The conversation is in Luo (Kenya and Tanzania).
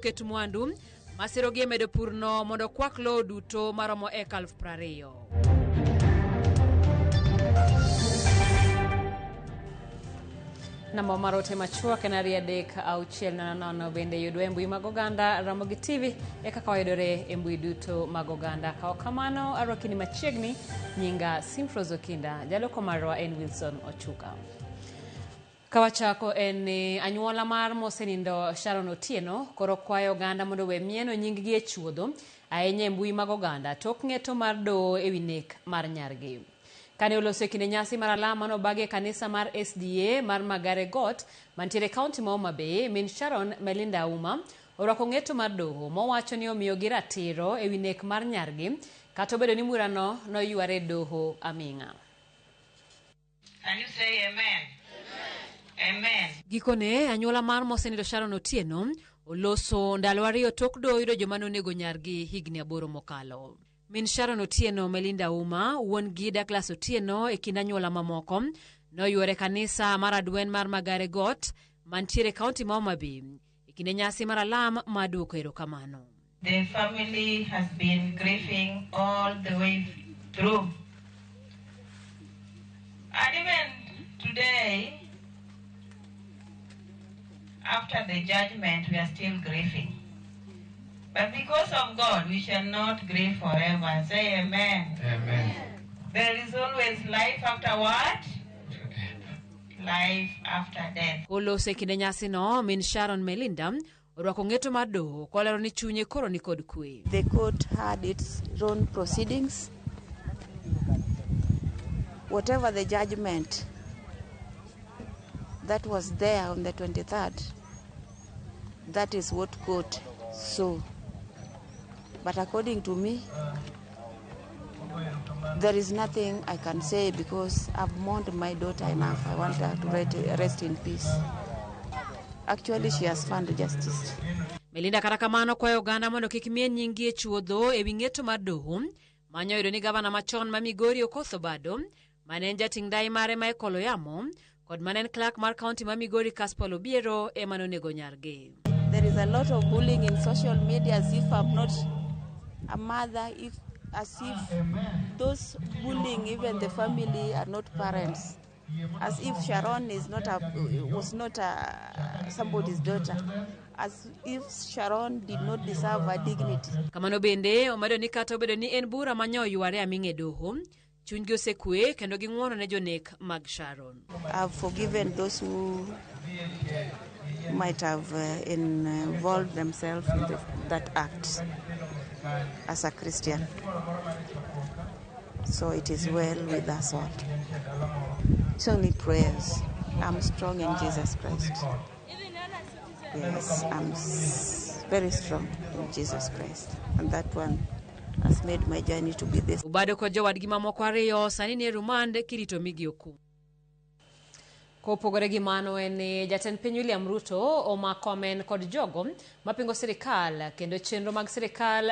Ket mwandu masirogi e medo purno mondo okwak lowo duto maromo eka 20,000. Namba mar ote machuok en 23600. Bende yudwa e mbui mag oganda Ramogi TV e kaka wayudore e mbui duto mag oganda. Ka ok kamano, arwaki ni machiegni. Nyinga Simfrose Okinda, jaloko marwa en Wilson Ochuka. Kawachako en ni anyuola mar mosenindo Sharon Otieno koro kwayo oganda mondo owe mieno nying-gi e chuodho ahinya e mbui mag oganda tok ng'eto mar doho ewi nek mar nyargi. Kane oloso e kinde nyasi mar alam mane obagi e kanisa mar SDA mar Magare Got mantiere e kaunti ma Homa Bay, min Sharon Melinda Auma orwako ng'eto mar doho mowacho ni omiyogi ratiro ewi nek mar nyargi kata obedo ni burano noyware e doho aming'a. Can you say amen? Amen. Gikone, anyuola mar mosenindo Sharon Otieno oloso ndalo ariyo tok doho yudo joma nonego nyargi higni 8 mokalo. Min Sharon Otieno, Melinda Auma, wuon gi Douglas Otieno e kind anyuola mamoko noywore kanisa mar Adwen mar Magare Got mantiere kaunti ma Homa Bay e kinde nyasi mar alam mar duoko erokamano. The family has been grieving all the way through. And even today, after the judgment, we are still grieving. But because of God, we shall not grieve forever. Say amen. Amen. There is always life after what? Life after death. Koloso e kinde nyasino, min Sharon Melinda orwako ng'eto mar doho kolero ni chunye koro ni kod kwe. The court had its own proceedings. Whatever the judgment that was there on the 23rd, that is what court saw. But according to me, there is nothing I can say because I've mourned my daughter enough. I want her to rest in peace. Actually, she has found justice. Melinda kata kamano kwayo oganda mondo kik mien nyinggi e chuodho ewi ng'eto mar doho manyo yudo ni gavana machon ma Migori Okoth Obado mane en jating' ndai mare Michael Oyamo kod mane en clerk mar kaunti ma Migori Caspal Obiero ema nonego nyargi. There is a lot of bullying in social media as if I'm not a mother, as if those bullying even the family are not parents, as if Sharon is not a, was not a, somebody's daughter, as if Sharon did not deserve her dignity. Kamano bende omedo ni kata obedo ni en bura manyo yware aming'e e doho, chunygi osekwe kendo ging'wono ne jonek mag Sharon. I've forgiven those who might have involved themselves in that act as a Christian. So it is well with us all. It's only prayers. I'm strong in Jesus Christ. Yes, I'm very strong in Jesus Christ. And that one has made my journey to be this. Obado kod jowadgi mamoko ariyo sani ni e rumand kirito migi okum. Kopogore gi mano en ni jatend piny William Ruto omako amen kod jogo mapingo sirikal kendo chenro mag sirikal.